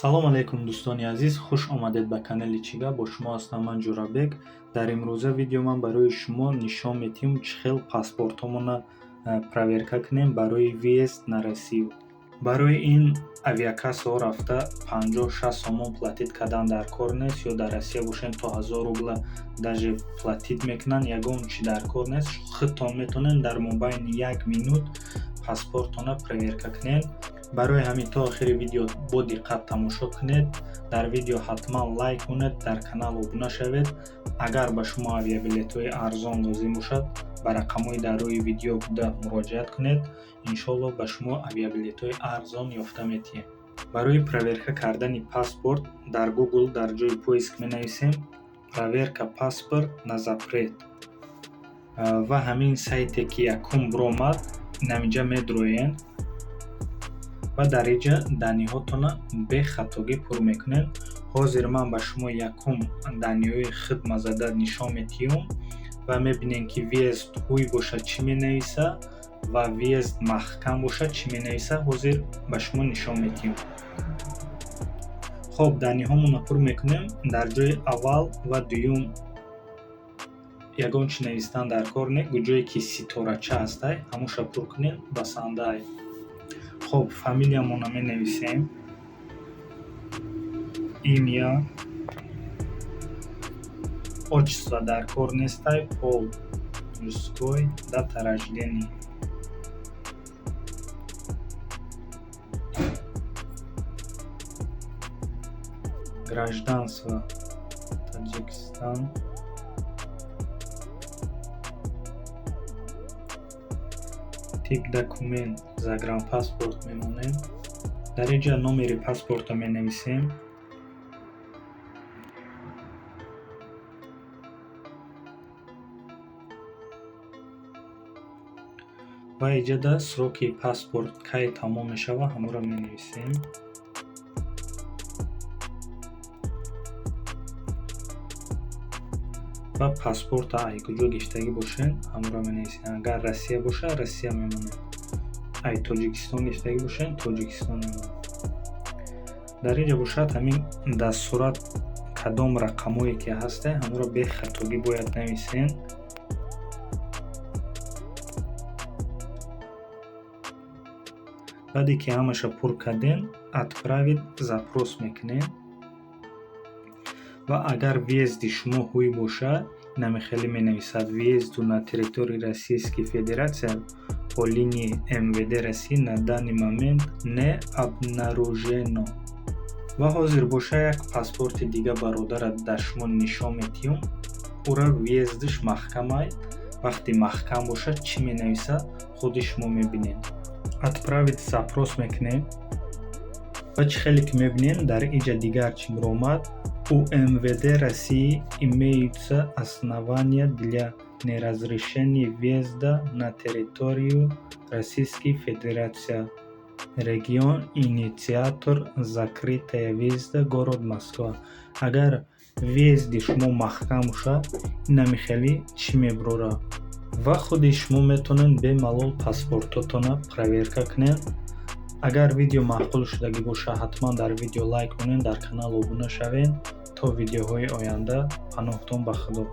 Салом алейкум, дӯстони азиз, хуш омадед ба канали Чига. Бо шумо ҳастам ман, Ҷӯрабек. Дар имрӯза видео ман барои шумо нишон медиҳам, чӣ хел паспортҳомонро проверка кунем барои въезд на Россию. Барои ин авиакассаҳо рафта 50-60 сомон платить кардан дар кор нест, ё дар Россия бошем, то 1000 рубла даже платить мекунанд. Ягон чи дар кор нест, худтон метавонед дар мобайни як минут паспортонро проверка кунед. Барои ҳамин то охири видео бо диққат тамошо кунед. Дар видео ҳатман лайк кунед, дар канал обуна шавед. Агар ба шумо авиабилетҳои арзон лозим бошад, ба рақамҳои дар рӯи видео буда муроҷиат кунед. Иншоалло, ба шумо авиабилетҳои арзон ёфта метиҳем. Барои проверка кардани паспорт дар Google дар ҷои поиск менависем «проверка паспорт на запрет» ва ҳамин сайте, ки якум биромад, инаминҷа медроен ва дар инҷа данныеҳотонро бехатогӣ пур мекунед. Ҳозир ман ба шумо якум данныеҳои хидмазада нишон медиҳам ва мебинем, ки въезд ҳуй бошад, чӣ менависа, ва въезд маҳкам бошад, чӣ менависа. Ҳозир ба шумо нишон медиҳам. Хоб, данныеҳомонро пур мекунем. Дар ҷои аввал ва дуюм ягон чӣ навистан дар кор не, ҷое ки ситорача ҳастай, ҳамонша пур кунем, басандаай. Хоб, фамилиямонро менависем, имя, отчество дар кор нестай, пол мужской, дата рождения. Гражданство Таджикистан. Тип документ загранпаспорт мемонем. Дар инҷа номери паспортро менависем. Ва иҷода сроки паспорт кай тамом мешавад, ҳамонро менависем. Ва паспорта ай куҷо гирифтагӣ бошед, ҳамонро менависем. Агар Россия бошад, Россия мемонем. Ай Тоҷикистон гирифтагӣ бошед, Тоҷикистон мемонем. Дар инҷа бошад, ҳамин дар сурат кадом рақамҳое ки ҳасте, ҳамонро бехатогӣ бояд нависем. Баъде ки ҳамаша пур кардем, «Отправить запрос» мекунем. Ва агар въезди шумо ҳуй бошад, инаме хеле менависад: «Въезду на территорию Российской Федерации по линии МВД России на данный момент не обнаружено». Ва ҳозир боша, як паспорти дига бародара дар шумо нишон медиҳам. Ура въездаш маҳкамай. Вақте маҳкам бошад, чӣ менависад, худи шумо мебинед. «Отправить запрос» мекунем ва чӣ хеле ки мебинем, дар инҷа дигар чӣ биромад: «У МВД России имеются основания для неразрешения въезда на территорию Российской Федерации. Регион инициатор закрытия въезда город Москва». Агар въезди шумо маҳкам бошад, инами хеле чӣ мебарорад ва худи шумо метавонед бемалол паспортотонро проверка кунед. Агар видео маъқул шудагӣ бошад, ҳатман дар видео лайк монед, дар канал обуна шавед. То видеоҳои оянда, паноҳтон ба Худо.